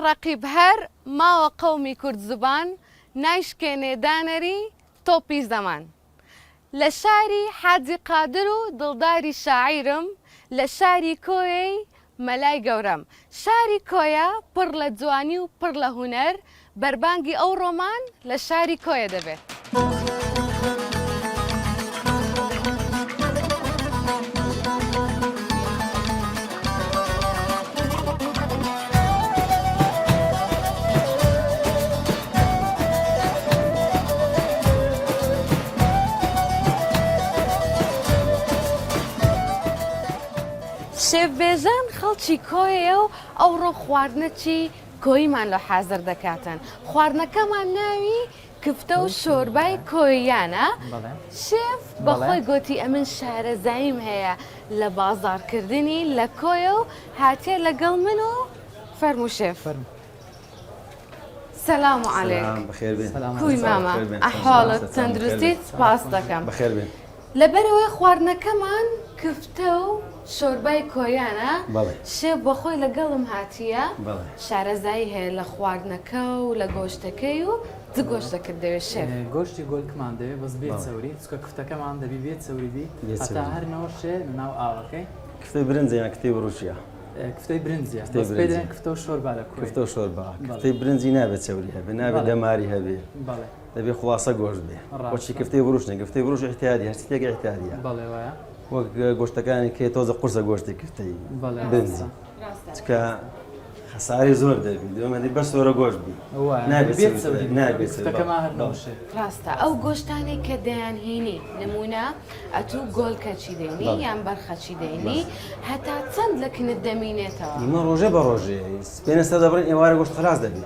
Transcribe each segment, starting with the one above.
ڕەقیب هەر ماوە قەومی کورد زوبان نایشکێنێ دانەری تۆپی زەمان. لە شاری حاجی قادر و دڵداری شاعیرم لە شاری کۆیەی مەلای گەورەم. شاری کۆیە پڕ لە جوانی و پڕ لە هونەر، بەربانگی ئەوڕۆمان لە شاری کۆیە دەبێ. شێف بێژان خەڵکی کۆیەیە و ئەوڕۆ خواردنەکی کۆییمان لۆ حازر دەکاتن. خواردنەکەمان ناوی کفتە و شۆربای کۆییانە. شێف بەخۆی گۆتی ئەمن شارەزاییم هەیە لە بازاڕکردنی لە کۆیە و هاتیە لەگەڵ من و فەرموو شێف. سلام علیک کوی مامە ئەحواڵت تەندروستیت سپاست دەکەم لەبەرئەوەی خواردنەکەمان کفتە و شۆربای کۆیانە شێف بەخۆی لەگەڵم هاتیە شارەزایی هەیە لە خواردنەکە و لە گۆشتەکەی و چ گۆشتەکت دەوێت شێف؟ گۆشتی گۆلکمان دەوێت بەس بێ چەوری چونکە کفتەکەمان دەبی بێ چەوری بی هەتا هەر نەوەشێ لەناو ئاوەکەی. کفتەی برنجە یان کفتەی وڕوشیە؟ کفتەی برنجە بەس پێی دەڵێن کفتە و شۆربا لە کۆیە. کفتە و شۆربا کفتەی برنجی نابێت چەوری هەبێ نابێت دەماری هەبێ دەبێ خوڵاسە گۆشت بێ وەچی کفتەی بروش نیە کفتەی بروش ئیعتیادی هەرچی تێک ئیعتیادیە وایە وەک گۆشتەکانی کێ تۆزە قورسە گۆشتی کفتەی برنجی چکە خەساری زۆر دەبی دومەدی بەس سۆرە گۆشت بی نابێت نابێت ڕاستە ئەو گۆشتانەی کە دەیانهێنی نمونە ئەتوو گۆلکەچی دەینی یان بەرخەچی دەینی هەتا چەند لە کنت دەمینێتەوە؟ ئیمە ڕۆژێ بە ڕۆژێ سپێنە سەر دەبڕین ئێوارە گۆشت خەلاس دەبی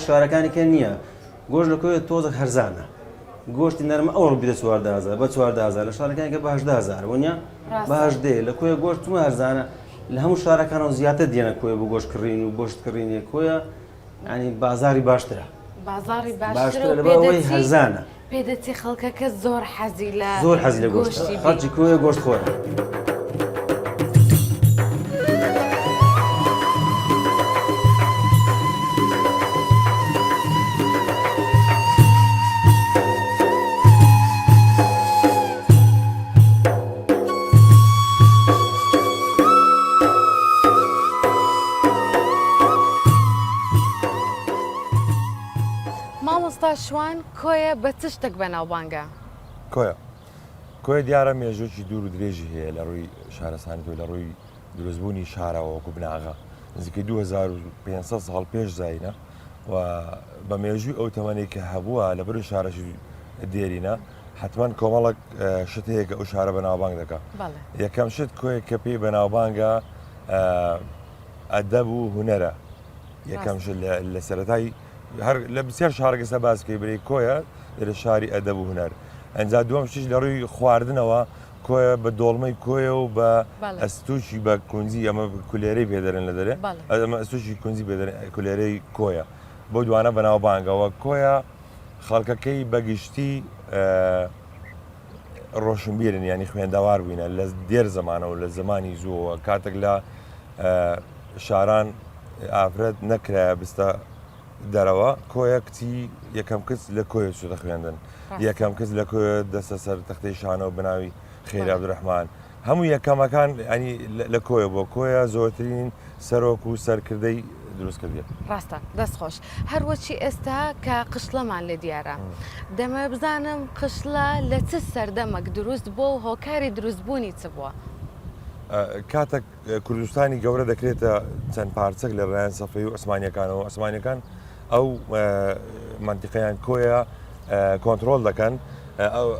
شارەکانی کە نییە گۆشت لە کۆیە تۆزێک هەرزانە گۆشتی نەرمە ئەوڕۆ بیدە 14 هەزار بە 14 هەزار لە شارەکانی کە بە 18 هەزار وەنیە بە هەژدەیە لە کۆیە گۆشت چومە هەرزانە لە هەموو شارەکانەوە زیاتر دێنە کۆیە بۆ گۆشت کڕین و گۆشت کڕینێ کۆیە ینی بازاری باشترە بازاری باشترە لەبەرئەوەی هەرزانە پێدەچێ خەڵکەکە زۆر حەزی لە زۆر حەزی لە گۆشتە خەڵکی کۆیە گۆشت خۆرە. مامۆستا شوان کۆیە بە چ شتێک بەناوبانگە؟ کۆیە کۆیە دیارە مێژووکی دوور و درێژی هەیە لە ڕووی شارستانی و لە ڕووی دروستبوونی شارەوە وەکو بناغە نزیکەی 2500 ساڵ پێش زایینە و بە مێژووی ئەو تەمەنی کە هەبووە لە بەری شارەشی دێرینە حتمما کۆمەڵک شت هەیە کە ئەو شارە بەناوبانگ دەکا یەکەم شت کۆیە کە پێی بەناوبانگە ئەدەب و هونەرە یەکەم شت لە سەرەتای هەر لە بسیار شارەکە سە باس بکەی برێ کۆیە لە شاری ئەدەب و هونەر ئەنجا دووەم شتیش لە ڕووی خواردنەوە کۆیە بە دۆڵمەی کۆیە و بە ئەستوچی بە کونجی ئەمە کولێرەی پێدەرن لە دەرێ ئەمە ئەستوچی کونجی پێدەرن کولێرەی کۆیە بۆ دوانە بەناوبانگەوە کۆیە خەڵکەکەی بەگشتی ڕۆشنبیرن ینی خوێندەوار بووینە لە دێر زمانەوە لە زمانی زووەوە کاتێک لە شاران ئافرەت نەکرایە بستە دەرەوە کۆیە کچی یەکەم کچ لە کۆیە چوتە خوێندن یەکەم کچ لە کۆیە دەستە سەر تەختەی شانەوە بەناوی خێری عبدالرحمن هەموو یەکەمەکان ینی لە کۆیە بۆ کۆیە زۆرترین سەرۆک و سەرکردەی دروست کردێت ڕاستە دەست خۆش هەروەچی ئێستا کە قشڵەمان لێ دیارە دەمەوێ بزانم قشڵە لە چ سەردەمەک دروست بووە و هۆکاری دروستبوونی چ بووە؟ کاتەک کوردستانی گەورە دەکرێتە چەند پارچەک لە لایەن سەفەوی و عوسمانیەکانەوە عوسمانیەکان ئەو مەنتیقەیان کۆیە کۆنترۆل دەکەن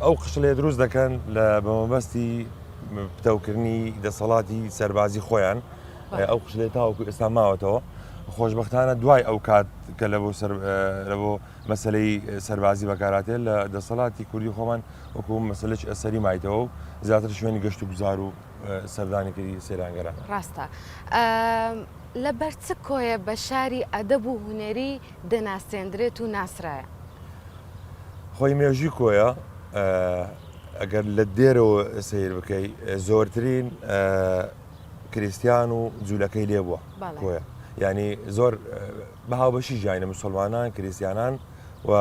ئەو قشڵێ دروست دەکەن لە بەمەبەستی پتەوکردنی دەسەڵاتی سەربازی خۆیان ئەو قشلێ تاوەکو ئێستا ماوەتەوە خۆشببختانە دوای ئەو کات کە لە بۆ لە بۆ مەسلەی سەربازی بەکاراتێ لە دەسەڵاتی کوردی خۆمان وەکو مەسلەی ئەسەری مایتەوە و زیاتر شوێنی گەشت و گوزار و سەردانیکەری سەیرانگەرانە. ڕاستە. لەبەر چ کۆیە بە شاری ئەدەب و هونەری دەناسێندرێت و ناسرایە؟ خۆی مێژووی کۆیە ئەگەر لە دێرەوە سەیر بکەی زۆرترین کریستیان و جوولەکەی لێ بووە کۆیە. یعنی زۆر بە هاوبەشی ژیانە مسلمانان کریسیانان و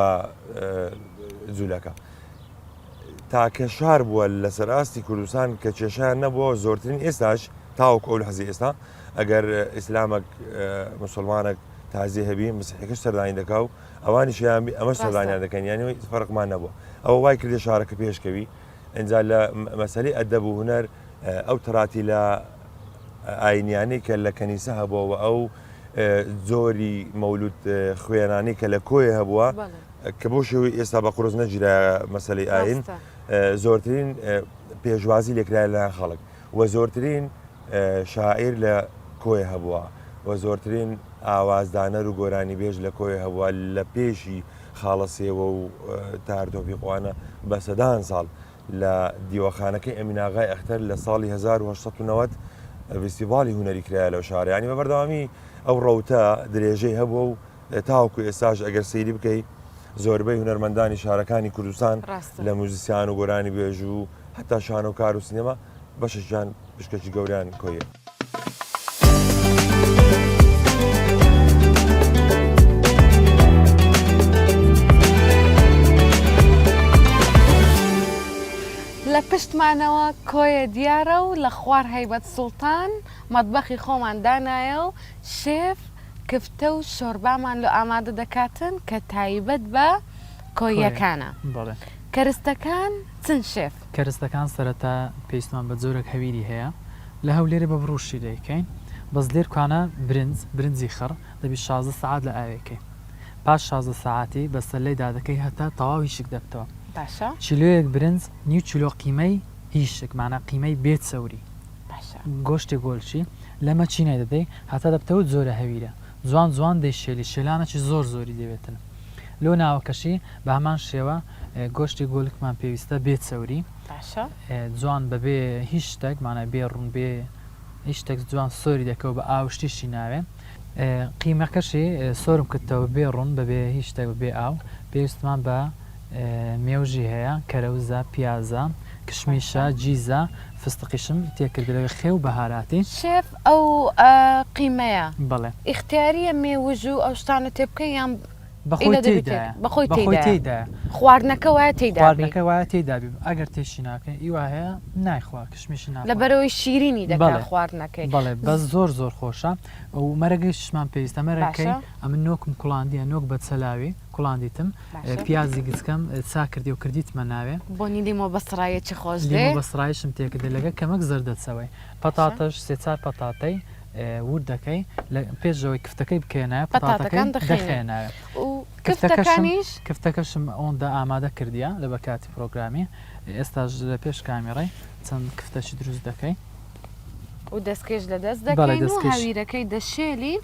جوولەکە تاکە شار بووە لەسەر ئاستی کوردستان کە کێشیان نەبووە زۆرترین ئێستاش تاوەکو ئەو حەزی ئێستا ئەگەر ئیسلامەک مسلمانێک تازی هەبی مسیحەکەش سەردانی دەکا و ئەوانیشیان ئەمە سەردانیان دەکەن یانی فەرقمان نەبووە ئەوە وای کردی شارەکە پێشکەوی ئینجا لە مەسەلەی ئەدەب و هونەر ئەو تەراتیلە ئاینیانەی کە لە کەنیسە هەبووە و ئەو جۆری مەولود خوێنانی کە لە کۆیە هەبووە کە بۆ شێوەی ئێستا بە قورس نەگیرا مەسەلەی ئاین زۆرترین پێشوازی لێکرای لەلایەن خەڵک و زۆرترین شاعیر لە کۆیە هەبووە و زۆرترین ئاوازدانەر و گۆرانیبێژ لە کۆیە هەبووە لە پێشی خاڵە سێوە و تار تۆفیقوانە بە سەدان ساڵ لە دیوەخانەکەی ئەمیناغای ئەختەر لە ساڵی 1890 ڤیستیڤاڵی هونەری کرایە لەو شارە یانی بە بەردەوامی ئەو ڕەوتە درێژەی هەبووە و تاوەکو ئێستاش ئەگەر سەیری بکەی زۆربەی هونەرمەندانی شارەکانی کوردستان لە موزیسیان و گۆرانی بێژ و هەتا شانۆکار و سینەما بەشێکیان پشکێکی گەوریان کۆیە. لە پشتمانەوە کۆیە دیارە و لە خوار هەیبەت سوڵتان مەتبەخی خۆمان دانایە و شێف کفتە و شۆربامان لۆ ئامادە دەکاتن کە تایبەت بە کۆییەکانە. کەرستەکان چن شێف؟ کەرستەکان سەرەتا پێویستمان بە جۆرێک هەویری هەیە لە هەولێرێ بە بڕوشی دەیکەین بەس لێرکانە برنج برنجی خڕ دەبی 16 سەعات لە ئاوێ کەی پاش 16 سەعاتی بە سەلەی دادەکەی هەتا تەواو هیشک دەبتەوە باشە. چیلۆیەک برنج نیو چیلۆ قیمەی هیشک مانا قیمەی بێ چەوری باشە. گۆشتی گۆلچی لە مەچینەی دەدەی هەتا دەبتەوە جۆرە هەویرە جوان جوان دەیشێلی شێلانەکی زۆر زۆری دەوێتن لۆ ناوەکەشی بە هەمان شێوە گۆشتی گۆلکمان پێویستە بێ چەوری باشە. جوان بەبێ هیچ شتێک مانای بێ ڕوون بێ هیچ شتێک جوان سۆری دەکەوە بە ئاوشتیشی ناوێ قیمەکەشی سۆرم کردەوە بێ ڕوون بەبێ هیچ شتێک بەبێ ئاو پێویستمان بە مێوژی هەیە کەرەوزە پیازە کشمیشە جیزە فستقیشم تێکردە لەگەڵ خێو بەهاراتی. شێف ئەو قیمەیە بەڵێ. ئیختیاریە مێوژ و ئەو شتانە تێبکەی یان بەخۆی ئیلا دەبی تێ تێیدایە بەخۆی بەخۆی تێیدایە تێیدایە خواردنەکە وایە تێیدا بی. خواردنەکە وایە تێیدا بی ئەگەر تێشی ناکەی ئی وا هەیە نایخوا کشمیشی ناخوا. لەبەرئەوەی شیرینی دەکا بەڵێ خواردنەکەی. بەڵێ بەس زۆر زۆر خۆشە و مەرەگەیشمان پێویستە مەرەکەی باشە. ئەمن نۆکم کوڵاندیە نۆک بە چەلاوی کوڵاندیتم باشە. پیازی گچکەم چا کردی و کردیتمە ناوێ. بۆنی لیمۆ بەسڕاییە چی خۆش دێ. لیمۆ بەسڕاییشم تێکردە لەگە کەمەک زەردەچەوەی. باشە. پەتاتەش سێ چار پەتاتەی ورد دەکەی لە پێش ئەوەی کفتەکەی بکەیە ناوێ پەتاتەکەی پەتاتەکان دەخەینێ دەخەیە ناوێ. و کفتەکەشم کفتەکانیش؟ کفتەکەشم ئەوەندە ئامادە کردیە لەبەر کاتی پرۆگرامی ئێستاش لە پێش کامیڕای چەند کفتەشی دروست دەکەی. و دەستکێش لە دەست بەڵێ دەکەین و دەستکێش. هەویرەکەی دەشێلین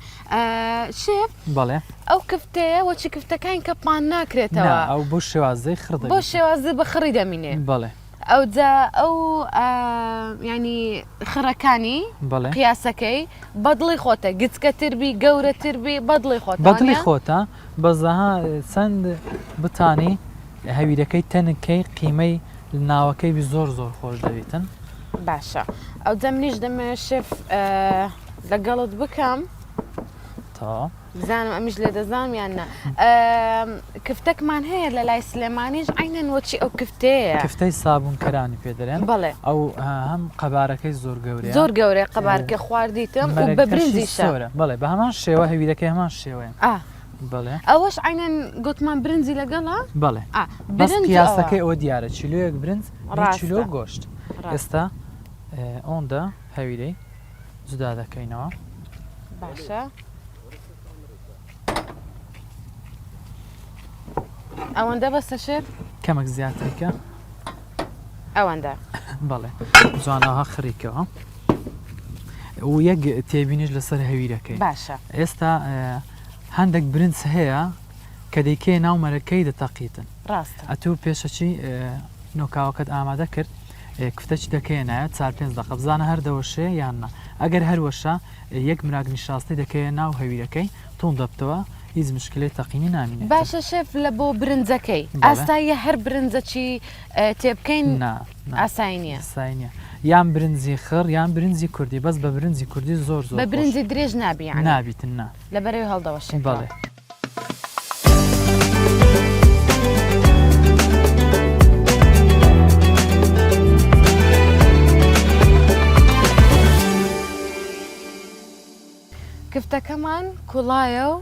شێف بەڵێ. ئەو کفتەیە وەچی کفتەکانی کە پان نا ناکرێتەوە ئەو بەو شێوازەی خڕ بەو دەبێتن. شێوازە بە خڕی دەمینێ. بەڵێ. ئەوجا ئەو یانی خڕەکانی بەڵێ. قیاسەکەی بەدڵی خۆتە گچکەتر بی گەورەتر بی بەدڵی خۆتە بەدڵی وانیە؟ خۆتە بەس ئەها چەند بتانی هەویرەکەی تەنک کەی قیمەی ناوەکەی بی زۆر زۆر خۆش دەبیتن. باشە ئەوجا منیش دەمەوێت شێف لەگەڵت بکەم. تەواو. بزانم ئەمیش لێ دەزانم یان نا کفتەکمان هەیە لە لای سلێمانیش عینەن وەچی ئەو کفتەیە کفتەی سابوونکەرانی پێ دەرێن بەڵێ ئەو هەم قەبارەکەی زۆر گەورەیە زۆر گەورەیە قەبارکە خواردیتم و بە برنجیشە سۆرە بەڵێ بە هەمان شێوە هەویرەکەی هەمان شێوەیە ئا بەڵێ ئەوەش عینەن گوتمان برنجی لەگەڵە بەڵێ ئا بەس برنج قیاسەکەی ئەوە دیارە چیلۆیەک برنج نیو چیلۆ ڕاستە گۆشت ڕاستە ئێستا ئەوەندە هەویرەی جودا دەکەینەوە. باشە ئەوەندە بەسە شێف؟ کەمێک زیاتریکە. ئەوەندە. بەڵێ جوانەوە خڕیکەوە و یەک تێبینیش لەسەر هەویرەکەی باشە ئێستا هەندێک برنج هەیە کە دەیکەیە ناو مەرەکەی دەتەقیتن ڕاستە ئەتوو پێشەکی نۆکاوەکەت ئامادە کرد کفتەچی دەکەیە نایە چار پێنج دەقە بزانە هەر دەوەشێ یان نا ئەگەر هەر وەشا یەک مراک نیشاستەی دەکەیە ناو هەویرەکەی توند دەبتەوە هیچ مشکلەی تەقینی نامینێتن. باشە شێف لە بۆ برنجەکەی بەڵێ. ئاساییە هەر برنجەکی تێبکەین نا نا ئاسایی نیە؟ ئاسایی نیە. یان برنجی خڕ یان برنجی کوردی بەس بە برنجی کوردی زۆر زۆر بە برنجی درێژ نابی یانی نابیتن نا لەبەرەوەی هەڵدەوەشێتەوە. بەڵێ. کفتەکەمان کوڵایە و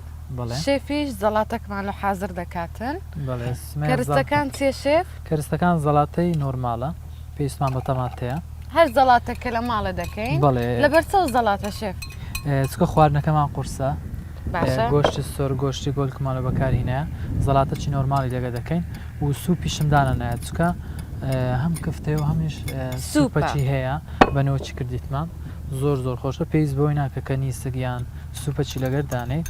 شێفیش زەڵاتەکەمان لۆ حازر دەکاتن. کەرستەکان چیە شێف؟ کەرستەکان زەڵاتەی نۆرماڵە پێویستمان بە تەماتەیە. هەر زەڵاتە کە لە ماڵێ دەکەین. بەڵێ. لەبەر چەو زەڵاتە شێف؟ چونکە خواردنەکەمان قورسە. باشە. گۆشتی سۆر گۆشتی گۆلکمان لۆ بەکارهینایە زەڵاتەکی نۆرماڵی لەگە دەکەین و سوپیشم دانەنایە چونکە هەم کفتەیە و هەمیش سوپەکی هەیە بە نۆکی کردیتمان. زۆر زۆر خۆشە پێویست بەوەی ناکە کە نیسک یان سوپەکی لەگەر دانێی.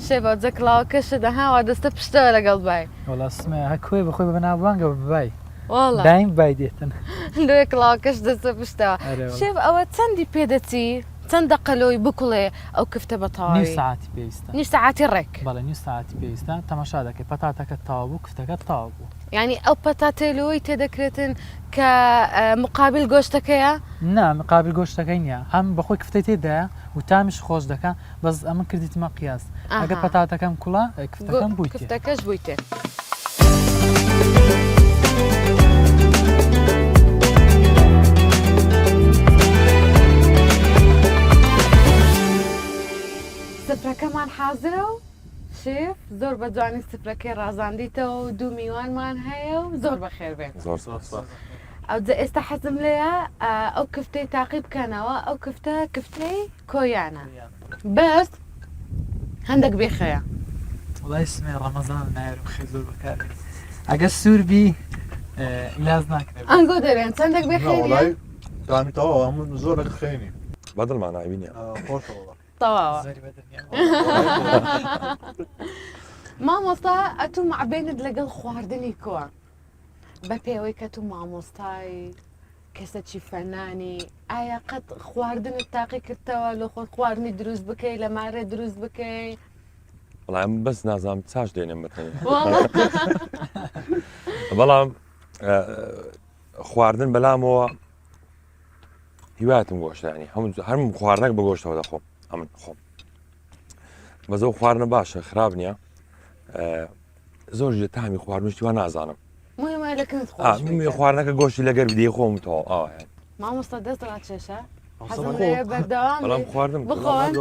شێبە جە کڵاوەکەشت ئەها وا دەستە پشتەوە لەگەڵ بای. وەڵا سمەیە هە کۆیە بەخۆی بە بەناوبانگە بە بای وەڵا دایم بای دێتن. لۆیە کڵاوەکەشت دەستە پشتەوە. ئەرێ وەڵا. شێف ئەوە چەندی پێ دەچی چەند دەقە لۆی بکوڵێ ئەو کفتە بە نیو تەواوی؟ سەعاتی پێویستە. نیو سەعاتی ڕێک. بەڵێ نیو سەعاتی پێویستە تەماشا دەکەی پەتاتەکەت تەواو بوو کفتەکەت تەواو بوو. یانی ئەو پەتاتەی لۆی تێ دەکرێتن کە مقابل گۆشتەکەیە؟ نا مقابل گۆشتەکەی نیە هەم بەخۆی کفتەی تێدایە و تامیش خۆش دەکا بەس ئەمن کردیتمە قیاس ئەگەر پەتاتەکەم کوڵا کفتەکەم بوویتێ. کفتەکەش بوویتێ. سفرەکەمان حازرە و شێف زۆر بە جوانی سفرەکەی ڕازاندیتەوە و دوو میوانمان هەیە و زۆر بەخێر بێن. زۆر سپاس. ئەوجا ئێستا حەزم لێیە ئەو کفتەی تاقی بکەنەوە ئەو کفتە کفتەی کۆیانە بەس هەندێک بێخەیە. وەڵای سمێ ڕەمەزان نایەرم خێ زۆر بەکارێ ئەگەر سوور بی لاز ناکرێ. ئەنگۆ دەرێن چەندێک بێخەی وەڵای تامی تەواوە هەموو زۆر لەگە خێنی. بەدڵمان عەیبی نییە. خۆشە وەڵا. تەواوە. زۆری بەدڵ نییە. مامۆستا ئەتوو مەعبێنت لەگەڵ خواردنی کۆە؟ بە پێوەی کە تو مامۆستای کەسەکی فەنانی ئایا قەت خواردنت تاقی کردتەوە لۆ خۆت خواردنی دروست بکەی لە مارێ دروست بکەی؟ وەڵا من بەس نازانم چاش دێنم بەتەنێ بەڵام خواردن بەلامەوە هیواتم گۆشتانی هەموو هەرم خواردنەک بە گۆشتەوە دەخۆم ئەمن خۆم بەزەو خواردنە باشە خراپ نییە زۆر لە تامی خواردن شتی وا نازانم مهمە لە کنت خۆش بێت. خواردنەکە گۆشتی لەگەر بدەی خۆم تەواو ئاوا مامۆستا دەست ڕاکێشە حەزم لێیە بەردەوام بەڵام خواردم بخۆن.